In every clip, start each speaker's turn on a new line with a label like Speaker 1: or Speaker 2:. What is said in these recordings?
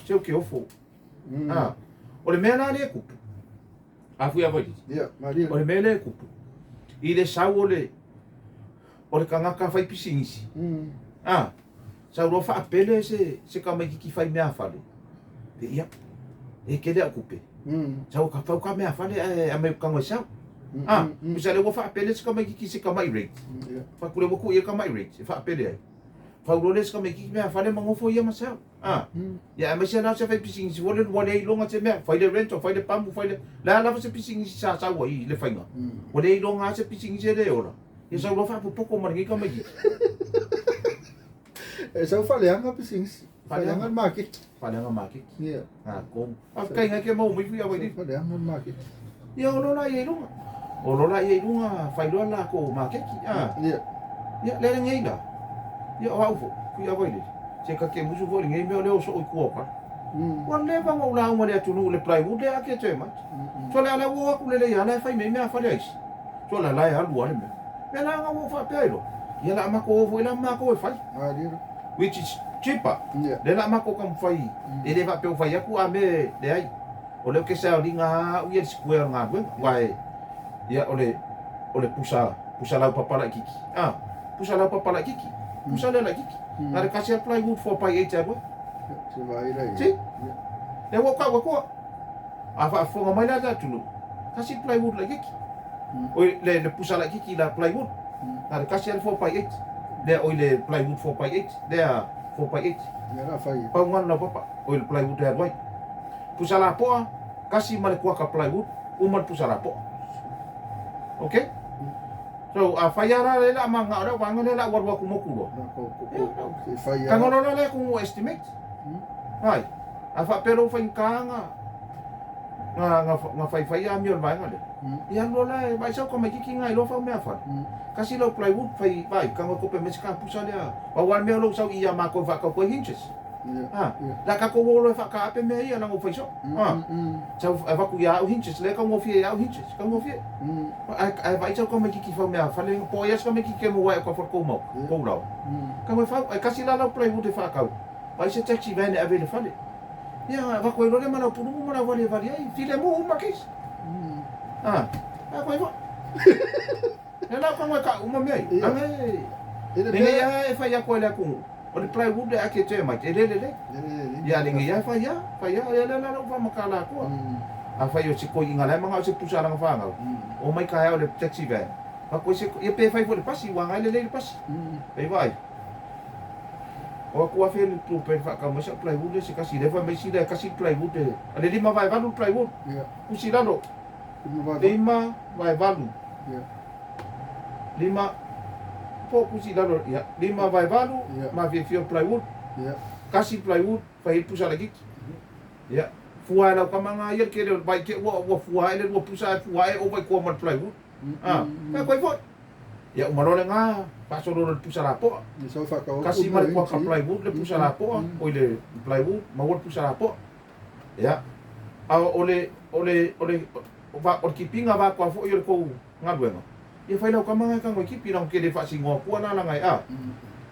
Speaker 1: Se ou ke ofo. Ah, o le mea la lea e tupu. A fui ava
Speaker 2: Ia, malie.
Speaker 1: O le mea lea e tupu. I le sau o le tagata fai pisinisi. Ah, sau loa faapele se tamaititi fai meafale. Pe ia, e tele au tupe. Sau ka fau ka meafale ae aumai ou tago e sau. Ah, tusa lea ua faapele se tamaititi i se tamai rate. Fai atu lea ua tuu i ai le tamai rate e faapele ai. Fau loa lea se tamaititi meafale ma nofo ia ma sau. Ah, ia aemaise la se fai pisinisi foi lele ua le iloga se mea, fai le rental, fai le pamu, fai le... Le a lava se pisinisi sa sau ai i le faiga. Ua le iloga lava se pisinisi e le ola. Ia sau loa faapopoto ma lenei tamaititi.
Speaker 2: E sau faaleaga pisinisi. Faaleaga le maketi.
Speaker 1: Faaleaga maketi.
Speaker 2: Ia.
Speaker 1: Ah, komu. Faafetai ngai ke maua mai fui awa i
Speaker 2: Faaleaga le maketi.
Speaker 1: Ia o lo la ia i luga. O lo la ia i luga fai loa lakou maketi. Ah.
Speaker 2: Ia.
Speaker 1: Ia le lenei la. Ia o au foi, fui awa i le. Se ka ke musu foi lenei mea o lea o soo i tua o kala. Ua leva ona ou lauga i le atunuu i le plywood lea ake toe mai. So le ala ua o atu lelei lava la e fai mai mea fale a isi. So la la e alu lava le mea. Mea la na ua ou faapea ai loa. Ia la matou o foi la ma matou e fai. Which is cheaper. Lea la matou taumafai e le faapea ua fai atu a mea leai. O lea ou te saoliga lava au ia le square o le galuega. Aua e ia o le o le pusa pusa laupapa laitiiti. A pusa laupapa laitiiti. Pusa lea laitiiti. Na o le tasi lava plywood 4x8 e alu ai. See? Lea ua ou tau atua. A faafofoga mai la le atunuu, tasi le plywood laitiiti. Oi le pusa laitiiti la plywood. Na o le tasi lava le 4x8. Lea oi le plywood 4x8. Lea 4x8. Pau lena o le laupapa, oi le plywood e alu ai. Pusa lapoa, tasi ma le kuaka plywood, uma le pusa lapoa. Okay? So, afai lava la lea o le a mananao lea vaega lea o le a ou alu atu motu loa. Tago loa la lea ku estimate. Ai, a faapea loa ua faigata na faifai amio i le vaega lea. Ia alu loa la e vaai sau tamaititi na iloa fau mea fale. Kasi lau plywood fai vaai, tago e kope mai si kapusa lea. Pau lava le mea o lou sau i ia matou e faatau atu ai hinges. Ha, le a tatou o loa e faataape mea ia leaga ua fai soo. Ha, sau avatu ia au hinges, lea e taugofie ia au hinges, taugofie. Ae vaai sau tamaititi fau mea fale, po o ai lava se tamaititi e maua ai autafa o le tou maota, tou laoa. Tago e fau, ae tasi la lau plywood e faatau, vaai se taxi van e ave i le fale. Ia, avatu ai loa lea ma lau pulumu ma lau vali e vali ai, filemu uma case. Ha, a koe foi. E lau tago e kau uma mea ia. Leaga e lenei lava e fai atu ai le atunuu, o le plywood e ake termite, e le lelei. Ia lenei lava e fai lava, fai lava. Ia lea la lau faamatala atua. Afai o se toeaina la e manao i se pusa a lana fanau, omai taeao i le taxi van, avatu ai se, ia pe fai foi i le pasi, aua na e lelei le pasi. Pei vaai, o atu afe le blueprint faatau mai sau plywood lea se tasi, lea fai mai sila e tasi le plywood e, a le 5 vae 8 le plywood, usi lalo. 5 vae 8. Lima po kusi lalo ia 5 vae 8 ma fiafia o plywood. Tasi plywood fai ai le pusa laitiiti. Ia fua e lau tama na ia le tele o le vai te ua fua ae le lua pusa ae fua ae ova i tua ma le plywood. Ah, fai atu ai foi. Ia uma loa lena faasolo loa i le pusa lapoa. Tasi ma le kuaka plywood le pusa lapoa, oi le plywood maua le pusa lapoa. Ia, a o le, o le, o le, o le kipiga vakoa foi o le tou galuega, ia fai lau tama na e tago e kipi, leaga ou te le faasinoa atua la laga e a.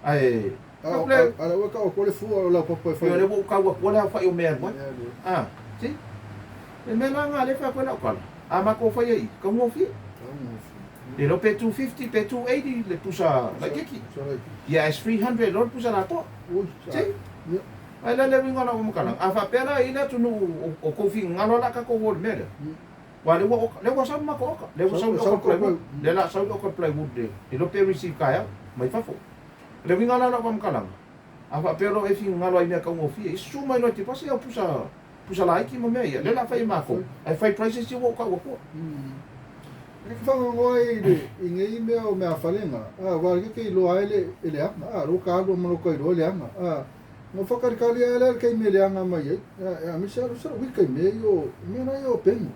Speaker 1: Ae,
Speaker 2: A lea ua tau atua le fua o lau papa e fai.
Speaker 1: Ia lea ua ou tau atua le aofai o mea e alu ai. A, see? Le mea la na lea e fai atu ai lau tala, a matou faia i i, taugofie. Le iloa pe 250 pe 280 le pusa laitiiti. Ia as 300 loa le pusa lapoa. See? Ai la le uiga o lau faamatalaga, a faapea la e i ai le atunuu o tou finagalo a la tatou o i le mea lea, aua lea ua oka, lea ua sau le matou oka, lea ua sau le oka plywood, lea o le a sau le oka plywood le iloa pe receive taeao mai fafo. O le uiga la o lau faamatalaga, a faapea loa e finagalo ai i mea taugofie, ia susu mai loa e te pasi au pusa, pusa laiti ma mea ia, lea o le a fai e matou, ae fai prices ia ua ou tau atua.
Speaker 2: E faanoanoa ai i nei mea o meafalega, aua le ke iloa ai le leaga, a lo ka alu ma lo ka iloa le leaga, a Na whakalikali a lea le taimi e leaga mai ai, aemaise lava sa wika i mea ia o, mea la ia o pegu.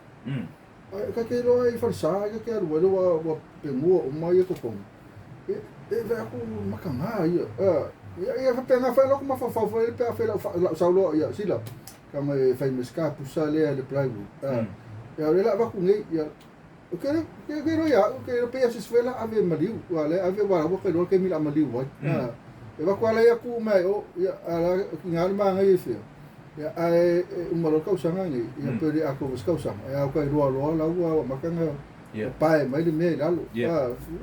Speaker 2: Ai ka te iloa i falesa ai ka te alu ai ua ua pegua uma ia totonu. E e vaai atu mataga ia. Ia ia faapena foi lou mafaufau foi lea pe afai lau lau sau loa ia sila ka mai fai ma se kapusa lea le plywood. Ia o lea o le a avatu nei ia Ou te le ou te iloa ia au, ou te iloa pei o se isi foi la ave maliu, ua le ave ua ua ka iloa le taimi la maliu ai. E avatu lava la ia tu mai o, ia a la ina le manaia i fea. Ia, ae e uma loa le tausaga lenei, ia pe le atoa foi se tausaga, ia au kai loa loa la ua amata ona pae mai le mea i lalo.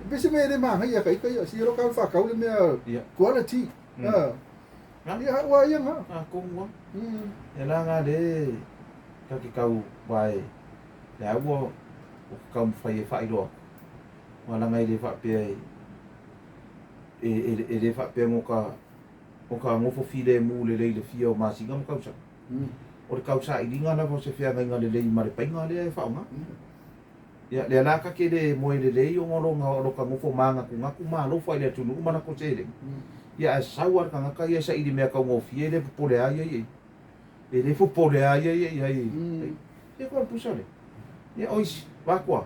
Speaker 2: Pei se mea e le manaia ka ita ia, si lo ka whakau le mea quality. Ia ua ia nga.
Speaker 1: A kongu a. E la nga le ka ke kau wae le a ua o ka kau mawhai e whailoa. Wa langa i le whaapea e le whaapea ngo ka o ka gofo filemu lelei i le fia o masina ma tausaga. O le tausailiga lava o se feagaiga lelei ma le paiga lea e faaaoga. Ia, lea la ta te le moe lelei ona o lona o lota nofo mānatunatu ma alofa i le atunuu ma latou seleni. Ia ae sau lava le tagata ia e saili mea taugofie e le popole lava ia i ai. E le popole lava ia i ai. Ia koe o le pusa lea. Ia o isi, vaeatu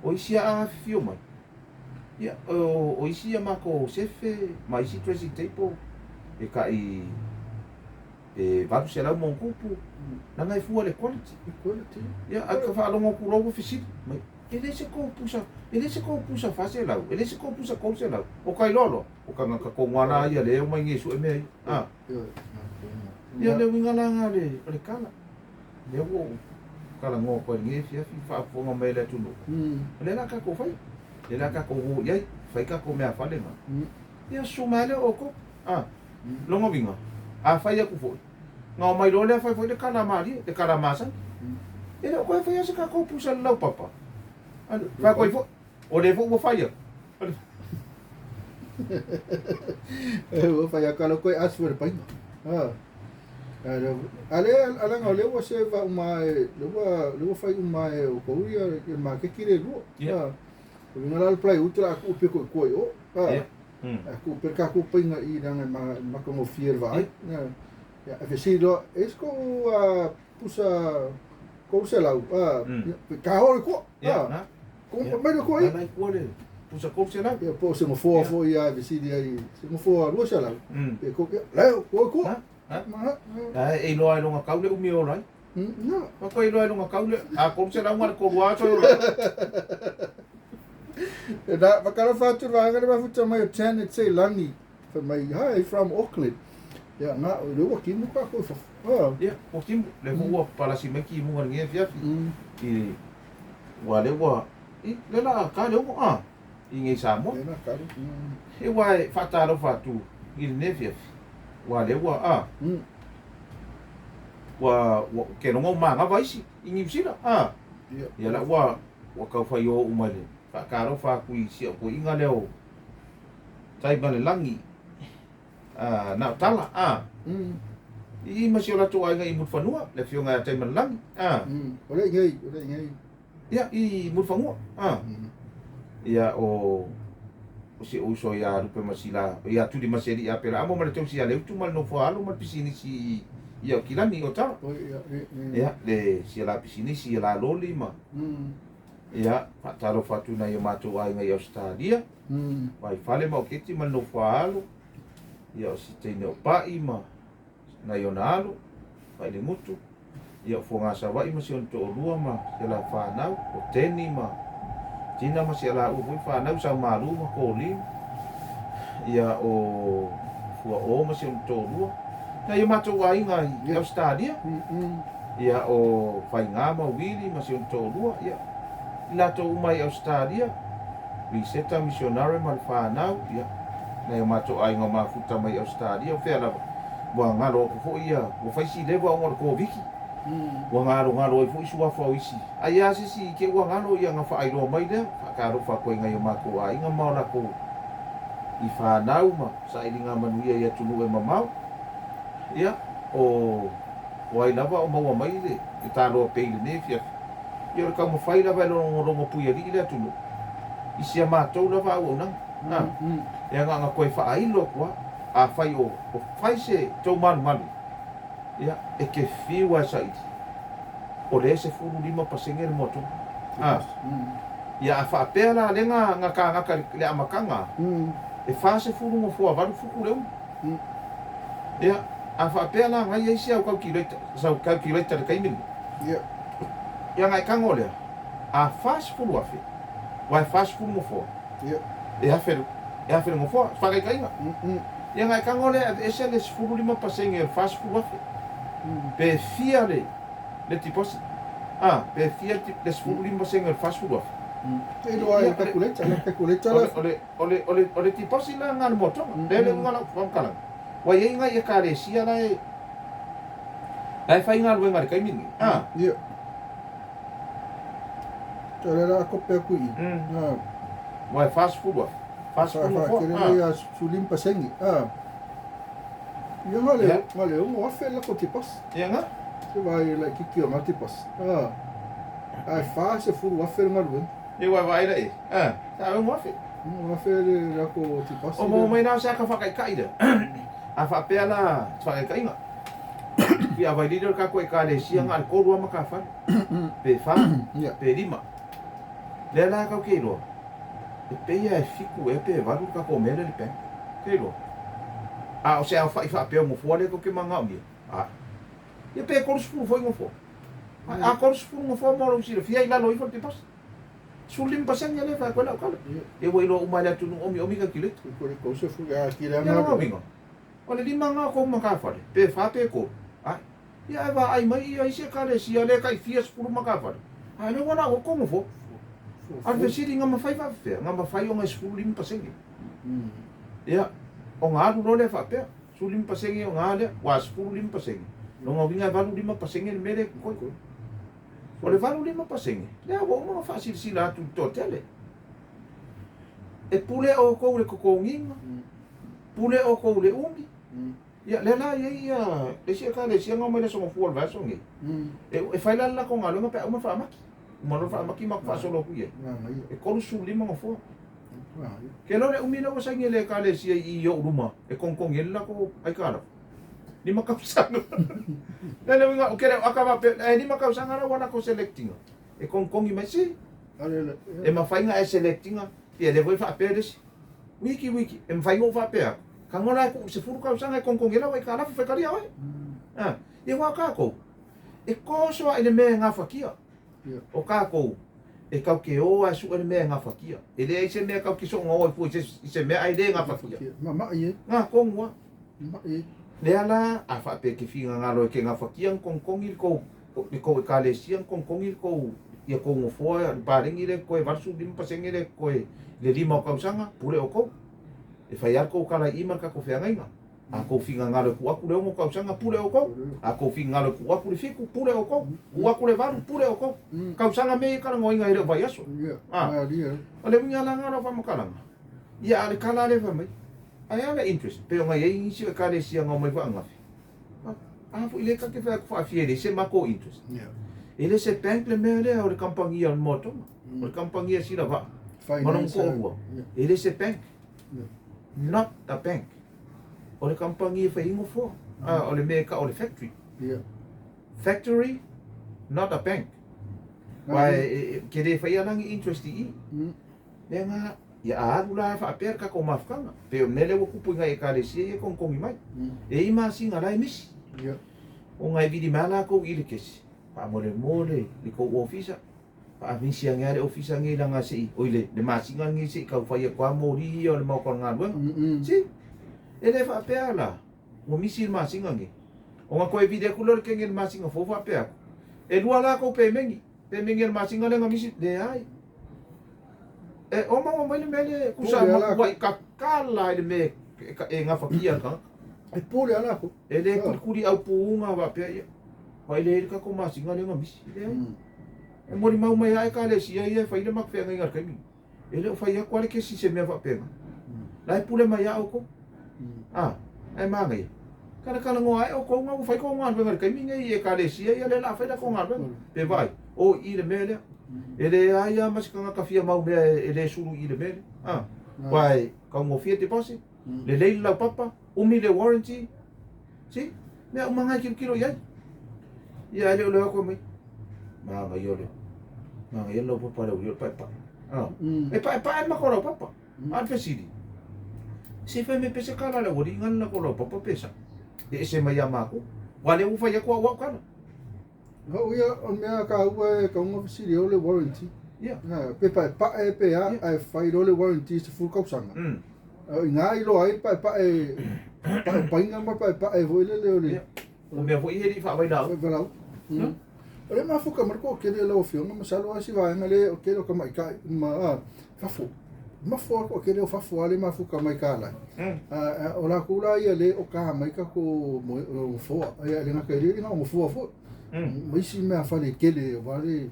Speaker 1: o isi a afifio mai. Ia, o isi a matou sefe ma isi dressing table e tai e 800+, leaga e fua i le quality.
Speaker 2: Quality.
Speaker 1: Ia, ae ka faalogo atu loa ua fesili mai, e le se kou pusa, e le se kou pusa 400, e le se kou pusa 300. O ka iloa loa, o tagata tonu lava la ia lea e omai nei e sue mea ia. A. Ia, le uiga la lena o le tala. Lea ua ou talanoa atu ai i lenei afiafi, faafofoga mai e le atunuu. O lea o le a tatou fai, o lea o le a tatou o i ai, fai tatou meafale na. Ia susu mai lava lea o outou. A, lona uiga, a fai atu foi, ona omai loa lea fai foi le tala malie, le tala masani. E le o toe faia se tatou pusa i le laupapa. Fai atu ai foi, o lea foi ua fai atu.
Speaker 2: Ua fai atu ala koe asu e le paina. A le alaga o lea ua seva uma e, lea ua fai uma e o kou ia le maketi le lua. O luga la le plywood la aku upe ko ko i o. A ku pe ka ku paina i langa ma makangofie le vaai. Ia, e fesili loa, e isi kou pusa kou selau, ka o le kua. Kou mai le kua i.
Speaker 1: Nana i kua le pusa 300.
Speaker 2: Ia, po o se gafoa foi a e fesili ai, se gafoa 200. Pe kou, ia, le, kua kua.
Speaker 1: E iloa ai loga kau le umi e ola ai. Ma koe iloa ai loga kau le, a 300 nga le tolu aso e ola ai.
Speaker 2: E na, whakalofa atu le vaega le mafuta mai o Janet Seilani. Fai mai, hi, from Auckland. Ia, nga, o le ua kimu ka koe fafo.
Speaker 1: Ia, ua kimu. Le fo ua palasi mai kimuga i lenei afiafi. I, ua le ua, i, le la ka le ono, a, i nei Samoa.
Speaker 2: Le la ka le.
Speaker 1: E ua e whaatalofa atu i lenei afiafi. Ua le ua, a, ua, ua, ke logo mangawa isi i Niu Sila, a. Ia la ua, ua kau whai o uma le whaatalofa atu i si au koe inga leo tai ma le lagi, a, na o tala, a. I ma si o latou aiga i Mulifanua, le afioga ia Taimalelagi, a.
Speaker 2: O le i nei, o le i nei.
Speaker 1: Ia, i Mulifanua, a. Ia, o, o si ou uso ia Lupe Masila, ia Tuli Maseli ia Pela Amo ma le tausi ia Leutu ma le nofo alo ma le pisinisi i i Aukilani o Tala. Ia, le sia la pisinisi ia la loli ma, ia, faatalofa atu nai o matou aiga i Ausetalia. Vaifale ma Oketi ma le nofo alo, ia o si teine o Pa'i ma nai ona alo, Pa'i le Gutu, ia o Fogaa Savaii ma si ona toalua ma si ala fanau, o Teni ma Tina ma si ala ua foi fanau, Saumalu ma Colin, ia o Fuaʻō ma si ona toalua, nai o matou aiga i Ausetalia, ia o Faigā ma Wili ma si ona toalua, ia i latou uma i Ausetalia, Liseta Misionare ma le fanau, ia nai o matou aiga o mafuta mai Ausetalia, o fea lava, ua galo atu foi ia, ua fai si leva ona o le Koviki, ua galogalo ai foi suafa o isi, ai lava se isi i te i ua galo, ia ona faailoa mai lea, faatalofa atu ai nai o matou aiga ma o latou i fanau ma sailiga manuia i atunuu e mamao, ia, o o ai lava o maua mai le taloa pei i lenei afiafi. Ia o le taumafai lava e logologo puialii le atunuu i si a matou lava auaunaga. A, e agaga toe faailo atu lava, afai o fai se tou malumalu, ia, e te fiu lava e saili, o lea e 15% le moatoga. A, ia a faapea la lea na kānaka i le amataga, e 40 nofoa 8 futu le umi. Ia, a faapea la na i ai si au calculator, sau calculator i le taimi lenei. Ia na e tago lea, a 40,000, aua e 40 nofoa, e 1,000, e 1,000 le nofoa, faataitaiga. Ia na e tago lea e aveese le 15% o le 40,000. Pe fia le le deposit? A, pe fia le 15% o le 40,000?
Speaker 2: E iloa ai le calculator, le calculator la.
Speaker 1: O le deposit la nga le motoga. Lea le uiga o lau faamatalaga. Ua i ai nai ekalesia la e la e faigaluega i le taimi lenei. A.
Speaker 2: Ia. O le la kope aku i.
Speaker 1: Ua e 40,000. 40 nofoa.
Speaker 2: Faatele mai a 15%. A. Ia nga le nga le 6,000 la ko deposit.
Speaker 1: Ia nga.
Speaker 2: Se vai laitiiti o nga deposit. A. Ae 40,000 le galuega.
Speaker 1: Ia ua vaai la i. A. Sa 6,000.
Speaker 2: 6,000 le lako deposit.
Speaker 1: O maua mai la o se aka faakaikai lea. A faapea la se faakaikaiga. Fia vailili o le tatou ekalesia na o le tolu lava matafale. Pe fa, pe lima. Lea la tatou te iloa, e pei lava e fitu ea pe valu le tatou mea lea i le bank. Te iloa. A o se aofai faapea o nofoa lea tatou te manaomia, ae. Ia pe 30 foi nofoa. A 30 nofoa mo lou silafia i lalo ifo le deposit. 15% lea e fai atu ai lau tala. Ia ua iloa uma e le atunuu omiomi calculator. Ia lona uiga, o le lima lena o kou matafale, pe fa pe tolu. Ae. Ia ae vaai mai ia isi ekalesia lea e tai fia sefulu matafale, ae lea ua lau atu nofoa. A o le fesili, na mafai faapefea? Na mafai ona e 15%. Ia, ona alu loa lea faapea, 15% ona a lea, ua 15%. Lona uiga e 85% le mea lea e totoe. O le 85%, lea ua uma ona faasilasila atu i le toatele. E pule outou i le totogiga, pule outou i le umi. Ia, lea la e i ai ia le isi ekalesia na omai i le Aso Gafua o le vaiaso lenei. E fai la le latou galuega pe a uma le faamaki. Uma loa le faamaki matou faasolo atu i ai. E 35 nofoa. Ke loa le umi lea ua saini e le ekalesia i i ou luma e togitogi ai le latou aitalafu. 5 tausaga. Le le uiga, ke le o aka faapea, ae 5 tausaga la ua latou select ina. E togitogi mai si. E mafai ona e select ina. Ia lea foi faapea le isi. Wiki wiki, e mafai ona ou faapea atu, tago la e tuu i le 10 tausaga e togitogi ai lau aitalafu faitalia oe. Ia aua o tatou, e toso lava i le mea e gafatia. O tatou, e tatou te o lava e sue le mea e gafatia. E leai se mea tatou te soona o ai fua i se mea ae le gafatia. Na tonu lava. Lea la, a faapea e te finagalo e te gafatia ona togitogi le tou le tou ekalesia ona togitogi le tou ia tou nofoa le paleni lea e totoe 85% lea e totoe i le 5 o tausaga, pule outou. E fai lava le tou tala i i ma le tatou feagaiga. A tou finagalo e tuu atu le 6 tausaga, pule outou. A tou finagalo e tuu atu le 7, pule outou. Tuu atu le 8, pule outou. Tausaga mea ia e talanoaina e le o vaiaso. A, o le uiga la lena o lau faamatalaga, ia a o le tala lea e fai mai, ae a le interest? Pei ona i ai nisi o ekalesia na omai faananafi. A foi lea ta te fai atu faafia e leai se matou interest. E le se bank le mea lea o le kamupani a le Moatoga. O le kamupani a sila vaa ma lona toalua. E le se bank. Not a bank. O le kamupani e fai ai nofoa. O le mea e tau o le factory. Factory, not a bank. Aua e te le faia la ni interest i i. Mea na, ia a alu la faapea le tatou mafutaga. Pei o le mea lea ua tupu i nai ekalesia ia e togitogi mai. E i ai masina la e misi. Ona e vili mai lava latou i le kesi, faamolemole le tou ofisa, faamisi ane lava le ofisa nei leaga se i, oi le masina lenei se i tau fai atu lava moli ia o le maota o le galuega. Si, e le faapea la, ua misi le masina nei. Ona toe vili atu lea o le kene i le masina fou faapea atu, e lua la tou pemeni, pemeni o le masina lea na misi, leai. E oma ua mai le mea lea e tusa matuai tatala i le mea e gafatia e le tagata.
Speaker 2: E pule a latou.
Speaker 1: E le kulikuli aupuga faapea ia. Vaai lea i le tatou masina lea na misi. Leai. E molimau mai lava ekalesia ia e fai le matou feagaiga i le taimi. E le o fai atu lava le kesi i se mea faapena. La e pule mai lava outou. A, ae manaia. Talatalanoa ae outou na ua fai tou galuega i le taimi nei i ekalesia ia lea o le a fai latou galuega. Pe vaai, o i i le mea lea. E leai lava ma se tagata fia mau mea e le sulu i le mea lea. A, aua e taugofie deposit, lelei le laupapa, umi le warranty, si, mea uma na e tilotilo i ai. Ia ae le o le o atu e aumai, manaia o le, manaia le laupapa le aulia o le paepae. A, e paepae le matou laupapa. A o le fesili, se fai mai pea se tala a le aualii na le latou laupapa pe sao, e ese mai ia matou, aua lea ua fai atu au au tala.
Speaker 2: O ia, o le mea taua e tatau ona fesili ai o le warranty.
Speaker 1: Ia.
Speaker 2: Pe paepae pe a, ae fai loa le warranty i 10 tausaga. O i ina e iloa ai le paepae, paepaina ma paepae foi lele o le.
Speaker 1: O mea foi e le i faavailaau.
Speaker 2: Faavailaau. O le mafuka mai le toatele lau Afioga, masalo lava si vaega lea o le tele o tamaitai ma fafo. Mafo lava le toatele o fafo lava le mafuta mai Kalai. O latou la ia lea e oka mai tatou nofoa. Ia e le gata i lea, e le na o nofoa foi. Ma isi meafale tele aua le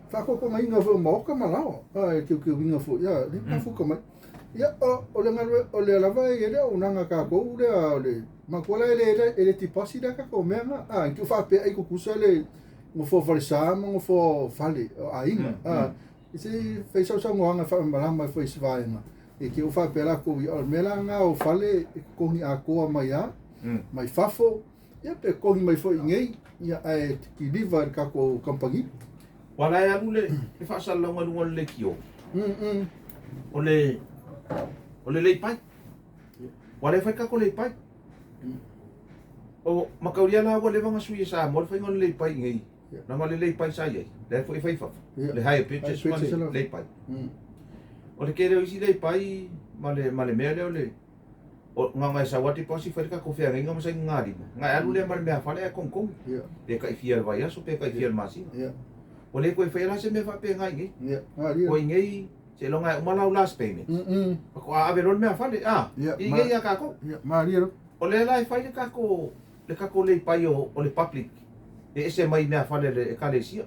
Speaker 2: faatotogaina foi o maota ma laoa, e teuteuina foi, ia, lea mafuta mai. Ia, o le galue, o lea lava e i ai le auaunaga a tatou lea, o le matua la e le, e le tipasi lea tatou mea na, a, tuu faapea ai tutusa le nofoa falesa ma nofoa fale o aiga, a, se i fai sau saunoaga e faamalamalama ai foi i se vaega, e te i ua faapea latou, ia, o le mea la lena o fale e totogi atoa mai lava, mai fafo, ia pe totogi mai foi i inei, ia, ae kiliva e le tatou kamupani.
Speaker 1: Ua la e alu le faasalalauga i luga o le leitio. O le o le leipai. Ua le fai tatou leipai. O mataulia la ua leva ona sui e Samoa le faiga o le leipai i nei. Leaga o le leipai sa i ai, lea foi e fai i fafo. Le hire purchase ma le leipai. O le tele o isi leipai ma le ma le mea lea o le o na ona e sau lava deposit fai le tatou feagaiga ma saini galima. Na e alu lea ma le meafale ae togitogi. Pe tai fia i le vaiaso pe tai fia i le masina. Ua le toe faia la se mea faapena i nei. Ua i nei, seiloga e uma lau last payment, faatoa ave loa le meafale, a, i nei ia tatou. O lea la e fai le tatou, le tatou leipai o, o le public e ese mai meafale a le Ekalesia.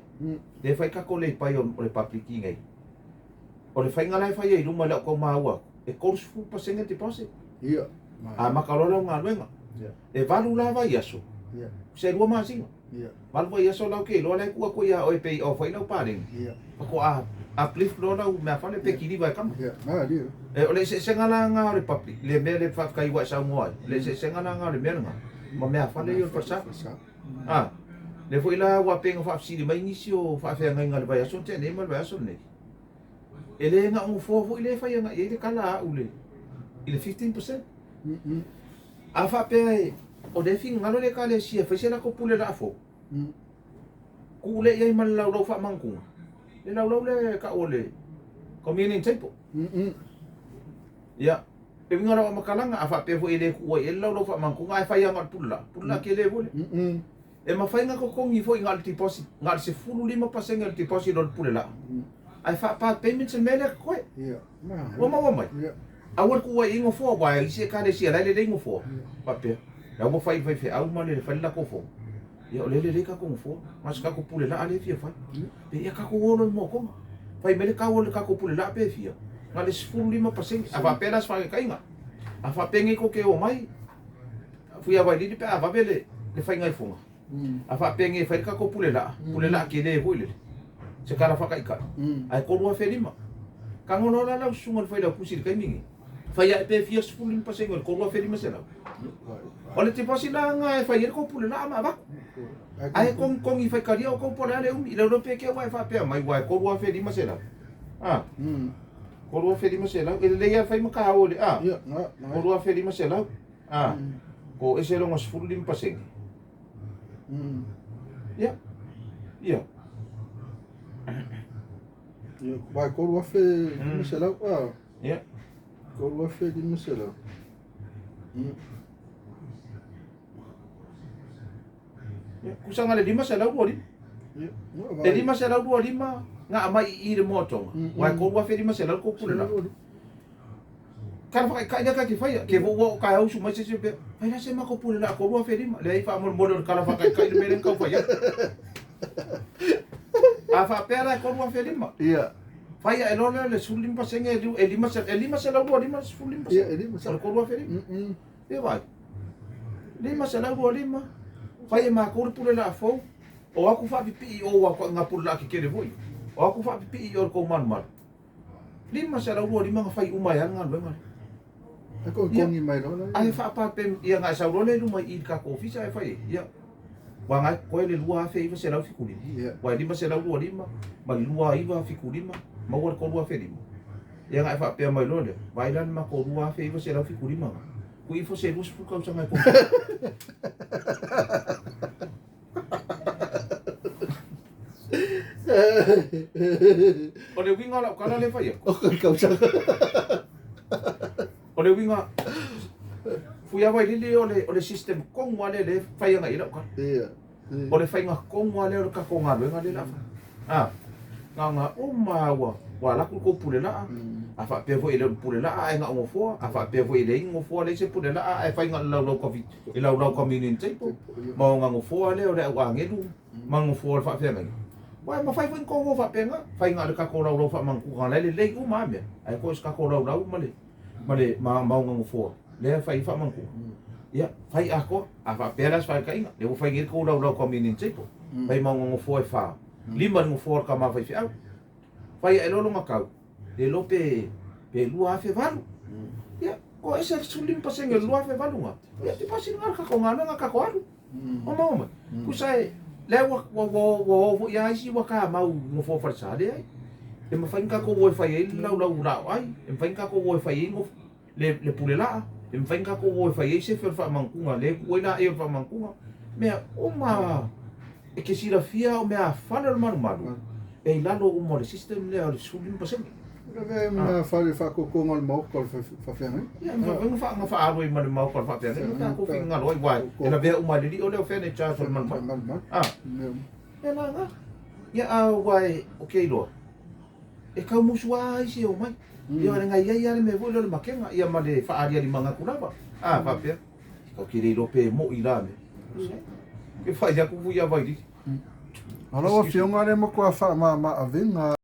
Speaker 1: Lea e fai tatou leipai o, o le public i nei. O le faiga la e fai ai i luma i lau tau maua atu, e 30% deposit. Amata loa lau galuega. E valu la vaiaso, se lua masina. Valu vaiaso la ou te iloa la e tuu atu ia oe pe i off ai lau paleni. Faatoa uplift loa lau meafale pe kiliva e kama. E, o le eseesega la lena o le public, le mea lea faafetai ua e saunoa ai, o le eseesega la lena o le mea lena ma meafale ia o le falesa. A, lea foi la ua pei ona faafesili mai nisi o faafeagaiga i le vaiaso na tea nei ma le vaiaso lenei. E le na o nofoa foi lea e fai agai i ai le tala a au i le 15%. A faapea e, o lea e finagalo le Ekalesia e fai se latou pule laa fou, tuu lea i ai ma le laulau faamanatunga, le laulau lea e tau o le Communion Table. Ia, e uiga lau amakalaga, a faapea foi e le tuua i ai le laulau faamanatunga ae fai lava na o le pule laa, pule laa tele foi lea. E mafai ona totogi foi na o le deposit, na o le 15% o le deposit o le pule laa, ae faa-part payments le mea lea totoe. Ua maua mai? Aua le tuuai i nofoa, aua e isi ekalesia la e lelei nofoa. Faapea, la ua fai i le faifeau ma le fai le latou fono. Ia o lea e lelei tatou nofoa, na o se tatou pule laa lea e fia fai. Pe ia tatou o loa i le moatoga. Fai mai le tau o le tatou pule laa pe fia, na o le 15%. A faapea la se faataitaiga, a faapea nei tou te omai, Fuiavailili pe a vave le le faiga i Foga. A faapea nei e fai le tatou pule laa, pule laa tele foi lele, se tala faataitai, ae 3500. Tago loa la lau susuga i le failautusi i le taimi nei, fai ae pe fia 15% o le 3500. O le deposit la lena e fai ai le tou pule laa ma avatu. Ae togitogi faitalia outou po o le a le umi. I le iloa pe te ua e faapea mai ua e 3500. A. 3500. E lelei lava le fai ma taua i le a. 3500. A. Ko ese lona 15%. Ia. Ia.
Speaker 2: Ia, vai 3500, a.
Speaker 1: Ia.
Speaker 2: 3500.
Speaker 1: Ia, kusaga le 525.
Speaker 2: Ia,
Speaker 1: Le 525 na aumai i i le moatoga, aua e 3500 kou pule laa. Tala whakaikai lea kai te whaia. Ke ua o kai hausu mai se se pea. Whai la se mako pule la 3500. Leai faamolemole o le kala whakaikai le mea lea na tau whai ai. A whaapea la e 3500.
Speaker 2: Ia.
Speaker 1: Whai a e loa lea le 15% e e lima e 525 le 15%.
Speaker 2: Ia, e lima
Speaker 1: O le 3500. E vai. 525. Whai e mākou le pule laa fou. O aku whaapipii o ua kwa ngā pule laa kekele foi. O aku whaapipii o le kou malumalu. 525 na fai uma ai lava le galuega lea.
Speaker 2: Ai kogikongi mai loa la.
Speaker 1: Ai faapape ia na e sau loa lea i luma i i le tatou ofisa ae fai ai, ia, ua na e koe le 2975, aua e 525 ma le 2975 maua le 3005. Ia na e faapea mai loa lea, vaai la le matou 2975 na, tuu ifo se 20 tausaga e kogikongi. O le uiga o lau tala lea e fai atu.
Speaker 2: O ka tausaga.
Speaker 1: O le uiga, Fuiava i lili o le system tonu lava lea e fai agai i ai lau tala. O le faiga tonu lava lea o le tatou galuega lea o le a fai. A, na ona uma lava ua alu atu le tou pulelaa, a faapea foi e le o le pulelaa ae na o nofoa, a faapea foi e leai ni nofoa leai se pulelaa ae fai na o le laulau i laulau communion table ma ona nofoa lea o le au agelu ma nofoa o le faafeagaiga. Aua e mafai foi ona tou o faapena, fai na o le tatou laulau faamagatuga la e lelei uma lava mea, ae toe o se tatou laulau ma le ma le ma ona nofoa lea e fai ai faamagatuga. Ia, fai atoa. A faapea la se faataitaiga, lea ua fai nei le tou laulau communion table, fai ma ona nofoa e fa, lima le nofoa o le tama faifeau. Fai ae loa lona tau, le iloa pe pe 2008. Ia, toese le 15% o le 2008 na. Ia, deposit lena o le tatou galuega tatou alu. O maua mai. Tusa e, lea ua ua ua o foi lava isi ua tamau i nofoa falesa, leai. E mafai ona tatou o e fai ai le laulau laoai, e mafai ona tatou o e fai ai le le pulelaa, e mafai ona tatou o e fai ai sefe o le faamagatuga lea e tuu ai laei o le faamagatuga. Mea uma e te silafia o meaafale o le malumalu e i lalo uma o le system lea o le 15%.
Speaker 2: Lavea ai ma meaafale faatotoga o le maota o le faafeagaiga.
Speaker 1: Ia, e mafai ona faaalu ai ma le maota o le faafeagaiga tatou finagalo ai, aua e lavea uma e le alii o lea o fea nei charge o le malumalu. A, e la na. Ia, a aua ou te iloa, e tau musu lava isi e omai. Ia, o le nai ai lava le mea foi lea o le makega, ia ma le faaaliali manatu lava. A, faapea. Ou te le iloa pe moi la mea. Ke fai atu fui ia Vailili.
Speaker 2: O lau Afioga lea matua faamama avega.